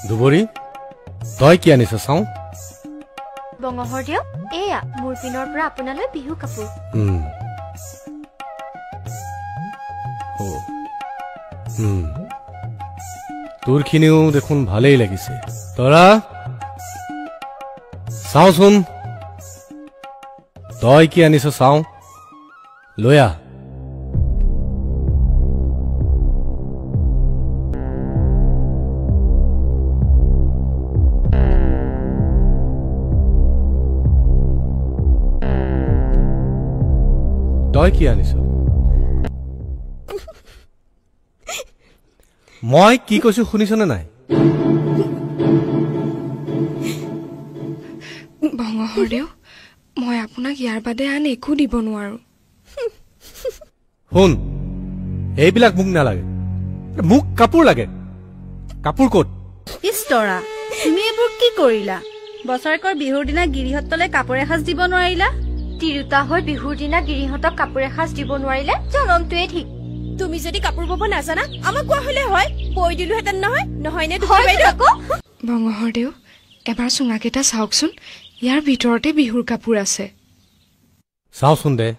দুবৰি, তই কি আনিছ চাওঁ? বঙহৰ দিয়ক, এয়া মোৰ পিনৰ পৰা আপোনালৈ বিহু কাপোৰ। তোৰখিনিও দেখোন ভালেই লাগিছে। তৰা, চাওঁচোন তই কি আনিছ চাওঁ, লৈ আহ। তই কি আনিছ? মই কি কৈছো শুনিছনে নাই? বঙহৰদেউ, মই আপোনাক ইয়াৰ বাদে আন একো দিব নোৱাৰো। শুন, এইবিলাক মোক নালাগে, মোক কাপোৰ লাগে। কাপোৰ ক'ত? ইছ তৰা, তুমি এইবোৰ কি কৰিলা? বছৰেকৰ বিহুৰ দিনা গিৰিহঁতলৈ কাপোৰ এসাঁজ দিব নোৱাৰিলা? তিৰোতা হৈ বিহুৰ দিনা গিৰিহঁতক কাপোৰ এসাঁজ দিব নোৱাৰিলে জনমটোৱে ঠিক। তুমি যদি কাপোৰ বব নাজানা আমাক কোৱা হলে হয়, বৈ দিলোহেঁতেন নহয়, নহয়নে দুখী বাইদেউ? বঙহৰদেউ, এবাৰ চুঙাকেইটা চাওকচোন, ইয়াৰ ভিতৰতে বিহুৰ কাপোৰ আছে। চাওঁচোন দে।